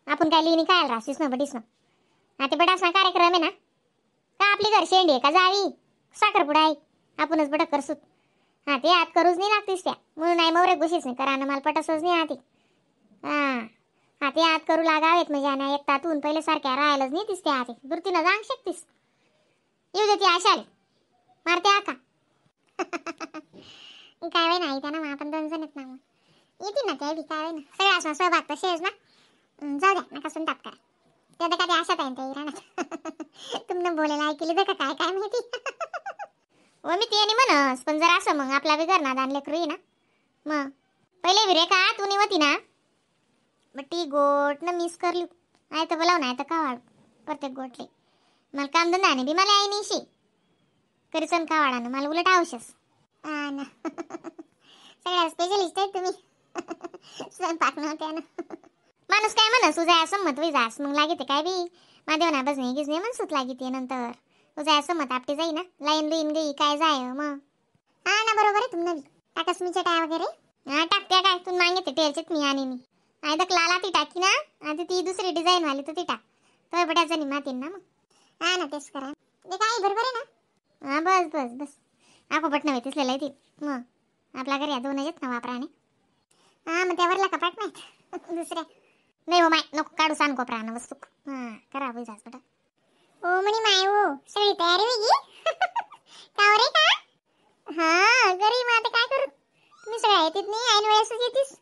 आपण काय लिहिणी काय राहशीस ना बडीस ना. हा ते बडास ना कार्यक्रम आहे ना का आपली घर शेंडी आहे का जावी साखरपुडा आहे आपणच बडा करसूत. हा ते आत करूच नाही लागतीस त्या म्हणून आई मवरे घुशीच नाही करा ना मला पटसच नाही आती. हा हा ते आत करू लागावेत म्हणजे आणि एक तातून पहिले सारख्या राहायलाच नाही तीस त्या आते दुर्तीनं जांग शकतीस. येऊ दे ती आशाल मारते आका. काय वे नाही त्या ना मग आपण दोन जण आहेत ना मग येतील ना त्या बी काय वे ना सगळ्या असं सहभाग तसेच ना. जाऊ द्या नका सुन ताप करा त्या तर का ते आशात आहे त्या इराणात. तुमनं बोलायला ऐकली तर का काय काय माहिती. व मी ते म्हणस पण जर असं मग आपला बी घरना दान लेकरू आहे ना मग पहिले बी रे का तू होती ना बट्टी गोट न मिस करली आहे तर बोलाव नाही तर का वाढ प्रत्येक गोटले मला काम धंदा नाही बी मला आई नाही शी करीसन का वाढानं मला उलट आवश्यस. हा ना सगळ्या स्पेशलिस्ट आहे तुम्ही स्वयंपाक नव्हत्या ना. माणूस काय म्हणस तुझ्या असं मत वय जास मग लागे ते काय बी मादेव ना बसणे गिजणे म्हणसूत लागे ते नंतर तुझ्या असं मत आपटे जाई ना लाईन लुईन गई काय जाय मग. हा ना बरोबर आहे तुमनं बी टाकस मी चटाया वगैरे. हा टाकते काय तू मागे ते टेलचेत मी आणि मी आई तर लाला ती टाकी ना आता ती दुसरी डिझाईन वाली तर ती टाक तो बट्याचा नि मातीन ना मग. हा ना तेच करा ते काय बरोबर आहे ना. हा बस बस बस आको बटणं होय तिसलेलं आहे ती मग आपल्या घरी या दोन आहेत ना वापराने. हा मग त्यावरला कपाट नाही दुसऱ्या नाही हो माय नको काढू सांग कोपरा वस्तू. हां करा होई जास बेटा. ओ म्हणे माय हो सगळी तयारी होई का रे का. हा घरी मग आता काय करू तुम्ही सगळ्या येतीत नाही ऐन वेळेसच येतीस.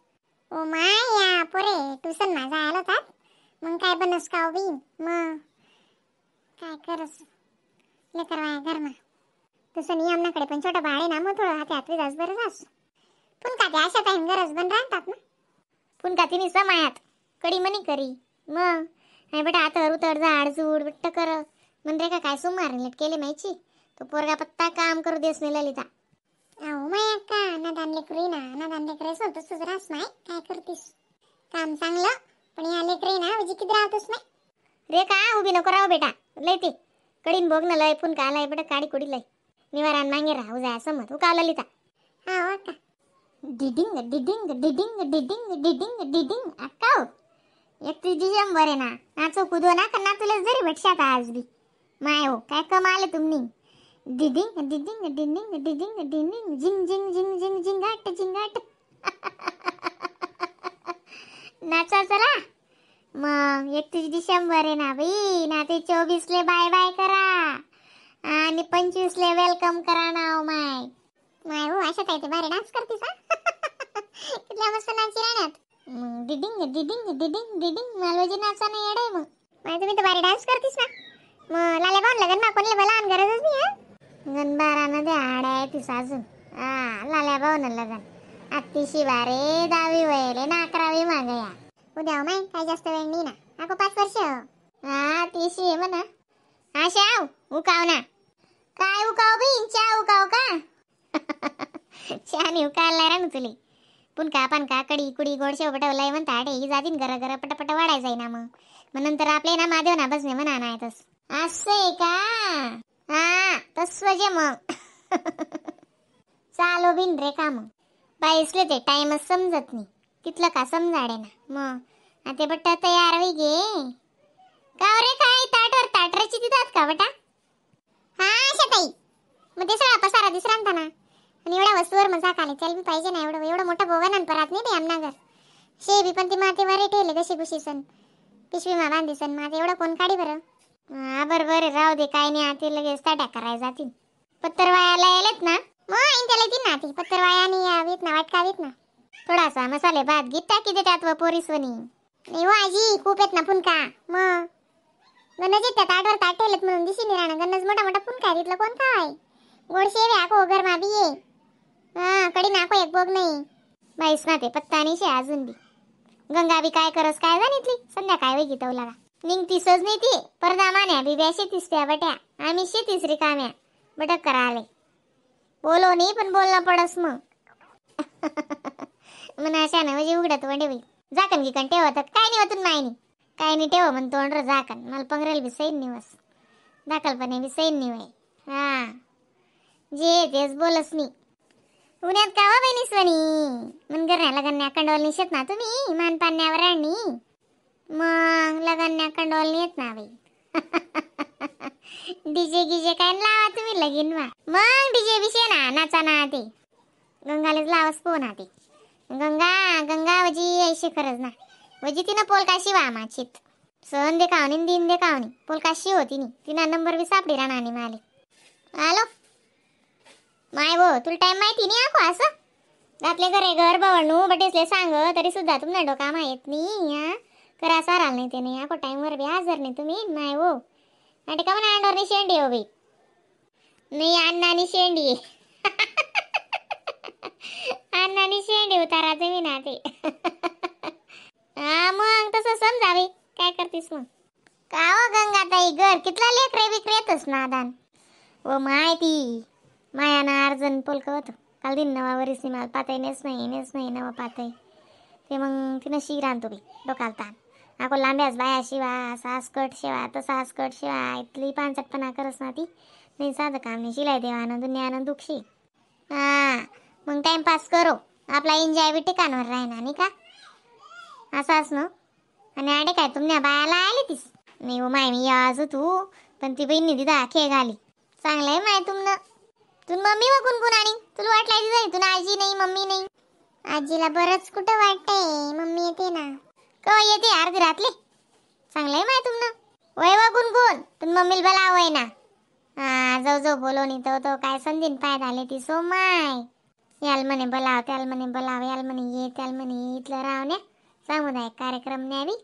ओ my या पोरे ट्युशन माझा आला होता मग काय बनस का बी मग काय करस लेकर वाया घरमा तसं नाही आमनाकडे पण छोटं बाळ आहे ना मग थोडं हाती हातवी जास बरं जास पण का ते अशा टाईम गरज बन राहतात ना पण का तिने समायात कडी मनी करी मग नाही बेटा आता उतड झाड झूड बिट्ट कर म्हण रे का काय सुमार लेट केले माहिती तो पोरगा पत्ता काम करू देस नाही ललिता. अहो माय अक्का नादान लेकरू ना नादान लेकरू असेल तसंच राहस माय काय करतीस काम चांगलं पण या लेकरू ना उजी किती राहतोस माय रे का उभी नको राहू बेटा लय ते कडीन बोग ना लय पुन का लय बेटा काडी कुडी लय निवारान मागे राहू जाय असं मत उका ललिता. हा हो अक्का डिडिंग डिडिंग डिडिंग डिडिंग डिडिंग डिडिंग अक्का हो 31 डिसेंबर आहे ना नाचो कुदो ना का नातुलाच जरी भेटशात आज बी माय हो काय कमाल आहे तुम्ही डिडिंग डिडिंग डिडिंग डिडिंग डिडिंग झिंग झिंग झिंग झिंग झिंगाट झिंगाट नाचा चला मग 31 डिसेंबर आहे ना बाई ना ते 24 ले बाय बाय करा आणि 25 ले welcome करा ना. हो माय माय हो अशा काय ते भारी डान्स करतीस हा कितल्या मस्त नाची राहण्यात मग डिडिंग डिडिंग डिडिंग डिडिंग मालवजी नाचा नाही येडे मग माय तुम्ही तर भारी डान्स करतीस ना मग लाल्या बाण लगन ना कोणले भला आणि गरजच नाही. हा गणबारानं आड्या आहे तीस अजून हा लाल्या भाऊन लगन आत्तीशी बारे दहावी वयले ना 11वी माग या उद्या माय काय जास्त वेळ नाही ना आको 5 वर्ष हा तीशी आहे म्हणा. हा शाव उकाव ना काय उकाव बी चा उकाव का छान उकायला राहू तुले पुन का पान का कडी कुडी गोडशेव पटवलाय म्हणता अडे ही जातीन घर घर पटापट वाढाय जाईना मग मग नंतर आपले ना महादेव ना बसणे म्हणा नाही तस असं आहे का. हा तसं जे मग चालो बिन रे का मग बाईसले ते टाइमच समजत नाही तिथलं का समजाडे ना मग ते बट्टा तयार होई गे का रे काय ताटवर ताटराची तिथात का बटा. हा शेताई मग ते सगळा पसारा दिसरांता ना आणि एवढ्या वस्तूवर मजा खाली चल बी पाहिजे ना एवढं एवढं मोठं बोगा ना परत नाही बाई आमना घर शे बी पण ती माते वारे ठेवले कशी कुशी सण पिशवी मा बांधी सण माझं एवढं कोण काढी बरं. हा बरोबर आहे राहू दे काय नाही आता लगेच ताट्या करायला जातील पत्तर वायाला येलेत ना मग आईन त्याला येतील ना ती पत्तर वाया आणि येत ना वाटका येत ना थोडासा मसाले भात गीत टाकी दे त्यात व पोरीसवनी नाही हो आजी खूप येत ना पुनका मग गणज येत त्या ताटवर ताट ठेवलेत म्हणून दिशी नाही राहणं गणज मोठा मोठा पुनका तिथलं कोण काय गोड शेव आको गरमा बी ये हा कडी नाको एक बोग नाही बाईस ना ते पत्ता नाही शे अजून बी गंगा बी काय करस काय जाणितली संध्याकाळ वेगी तवला निघतीसच नाही ती परदा मान्या बी ब्या शेतीस त्या बट्या आम्ही शेतीस रिकाम्या बटक करा आले बोलो नाही पण बोलणं पडस मग म्हणा अशा ना म्हणजे उघडत वंडे होईल झाकण गिकण ठेवतात काय नाही होतून मायनी काय नाही ठेव म्हण तोंडर झाकण मला पंगरेल बी सैन निवस दाखलपणे बी सैन निवय. हा जे तेच बोलस नाही उन्हात का वा बहिणी स्वनी मन करण्या लगन्या कंडोल निशत ना तुम्ही मान पाण्यावर राणी. मग लगन कंडोल येत ना बाई. डीजे गिजे काय लावा तुम्ही लगीन मा. मग डीजे बिशे ना नाचा ना ते गंगालेच लावस पोन ते गंगा गंगा वजी ऐशी खरंच ना वजी तिनं पोल काशी वा माचीत सहन दे कावनी दिन दे कावनी पोल काशी होती नी तिना नंबर बी सापडी राहणार आणि माले. आलो माय वो तुला टाइम माहिती नाही आखो असं घातले घरे घर बवणू बटेसले सांग तरी सुद्धा तुमना डोका माहीत नाही. हा करा साराल नाही ते नाही आखो टाइमवर बी हजर नाही तुम्ही माय वो. आणि का म्हणा अंडोरनी शेंडी हो बाई. नाही अण्णानी शेंडी अण्णानी शेंडी उतारा तुम्ही ना ते. हा मग तसं समजावे काय करतीस मग. का हो गंगाताई घर कितला लेकरे बिकरे येतच ना दान. ओ माहिती माया ना अर्जन पोलक होतं काल दिन नवा वरीस मला पाताय नेस नाही नेस नाही नवा पाताय ते मग तिनं शी राहतो बाई डोकाला ताण. आको लांब्याच बाया शिवा सासकट शिवा तसा स्कट शिवा इथली पानसटपणा करस ना ती नाही साधं काम नाही शिलाई देवानं दुनियानं दुखशी. हा मग टाइमपास करो आपला एन्जॉय बी ठिकाणवर राहणार नाही का असाच ना. आणि आडे काय तुमच्या बायाला आली तीस नाही हो माय मी आज तू पण ती बहिणी दिदा खे घाली चांगलं आहे माय तुमनं. तू मम्मी व गुणगुण आणि तुला वाटलं नाही तुला आजी नाही मम्मी नाही. आजीला बरंच कुठं वाटतंय मम्मी येते ना कवा येते अर्धी रातली. चांगलं आहे माय तुमनं वय व गुणगुण तू मम्मीला बोलावय ना. हा जाऊ जाऊ बोलवणी तो तो काय संधीन पाय झाले ती सो my. याल म्हणे बोलाव त्याला म्हणे बोलाव याल म्हणे ये त्याला म्हणे ये इथलं रावण्या सामुदायिक कार्यक्रम न्यावी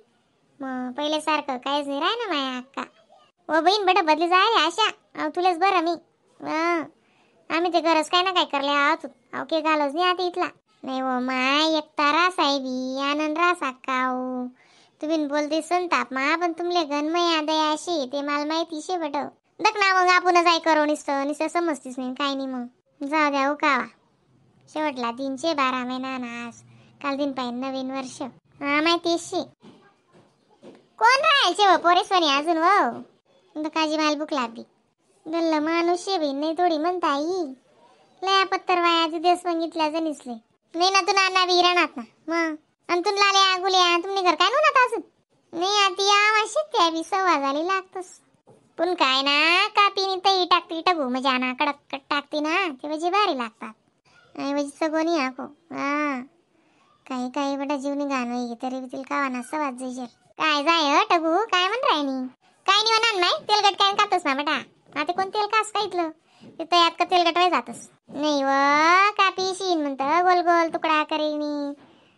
मग पहिल्यासारखं काहीच नाही राह ना माया अक्का. व बहीण बट बदली जाय आशा अहो तुलाच बरं मी आम्ही ते गरज काय ना काय करले आहोत अहो के घालच नाही आता इथला. नाही हो माय एकता रा साहेबी आनंद रा साक्का हो तुम्ही बोलते संताप मा पण तुमले गणमय दया अशी ते मला माहिती शे बट दक ना मग आपणच आई करू निसतं निसतं समजतीस नाही काय नाही मग जाऊ द्या उकावा. शेवटला 312 महिना नास काल दिन पाहिजे नवीन वर्ष. हा माहिती शी कोण राहायचे व पोरेस्वनी अजून व काजी माल बुक लागली गल्ल माणूस शे बी नाही थोडी म्हणता आई लया पत्तर वाया तिथेच सांगितल्या जणीसले नाही ना तू नाना बी राहणार ना मग आणि तू लाल्या गुल्या तुम्ही घर काय नव्हता अजून नाही आती आवाशी त्या बी सव्वा झाली लागतोस. पण काय ना कापीनी तही टाकती टगू म्हणजे ना कडक टाकती ना ते म्हणजे भारी लागतात आणि म्हणजे सगळं आको. हा काही काही बटा जीवनी गाणं तरी बी तिला कावा ना सवाज जाईल काय जाय टगू काय म्हण राहिनी काय नाही म्हणा नाही तेलकट काय खातस ना बेटा आता कोण तेल कास का इथलं ते तयात का तेलकट वाय जातस नाही व कापी शीन म्हणत गोल गोल तुकडा करीनी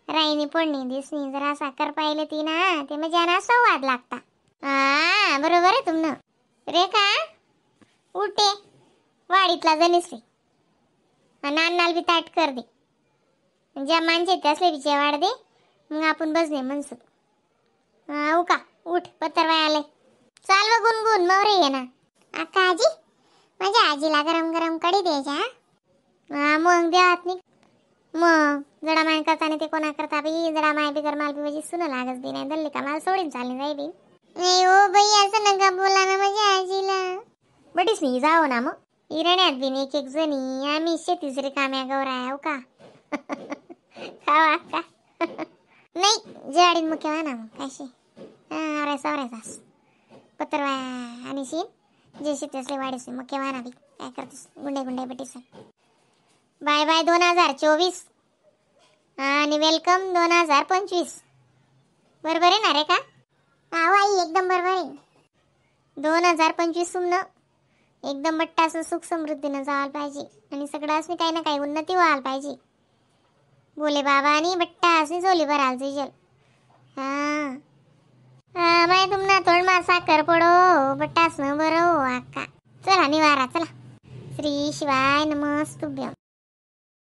राईनी फोडणी दिसनी जरा साखर पाहिले ती ना ते म्हणजे ना संवाद लागता. हा बरोबर आहे तुमनं. रेखा उठे वाडीतला जणीसले आणि बी ताट कर दे ज्या माणसे त्यासले बी जेवाड दे मग आपण बसणे म्हणसू. हा उका उठ पत्तर वाय आले चाल व गुणगुण मवरे ये ना. अक्का आजी माझ्या आजीला गरम गरम कढी द्यायच्या. हा मग द्यात नाही मग जडा माय करता नाही ते कोणा करता बाई जडा माय बिगर माल बी म्हणजे सुन लागत बी नाही दल्ली का माल सोडीन चालली जाई बी नाही हो बाई असं नका बोला ना माझ्या आजीला. बटीस नाही जाओ ना मग इरण्यात बी एक एक जणी आम्ही शेतीच रिकाम्या गौराया हो का खावा का नाही जाडीन मुख्य ना मग काशी आवरायचा आवरायचास पत्रवा आणि शीन जे शेती असले वाढीस मुख्य वाना बी काय करतेस गुंडे गुंडे बटीस. बाय बाय 2024 आणि welcome 2025 बरोबर आहे ना रे का? हा आई एकदम बरोबर आहे. 2025 सुमनं एकदम बट्टा असं सुख समृद्धीनं जायला पाहिजे आणि सगळं असं काही ना काही उन्नती व्हायला पाहिजे. बोले बाबा आणि बट्टा असं झोली भराल तुझे. हां हा बाय तुमना तोंड साखर पडो बट्टास न बरं हो अक्का. चला निवारा चला. श्री शिवाय नमस्तुभ्यम.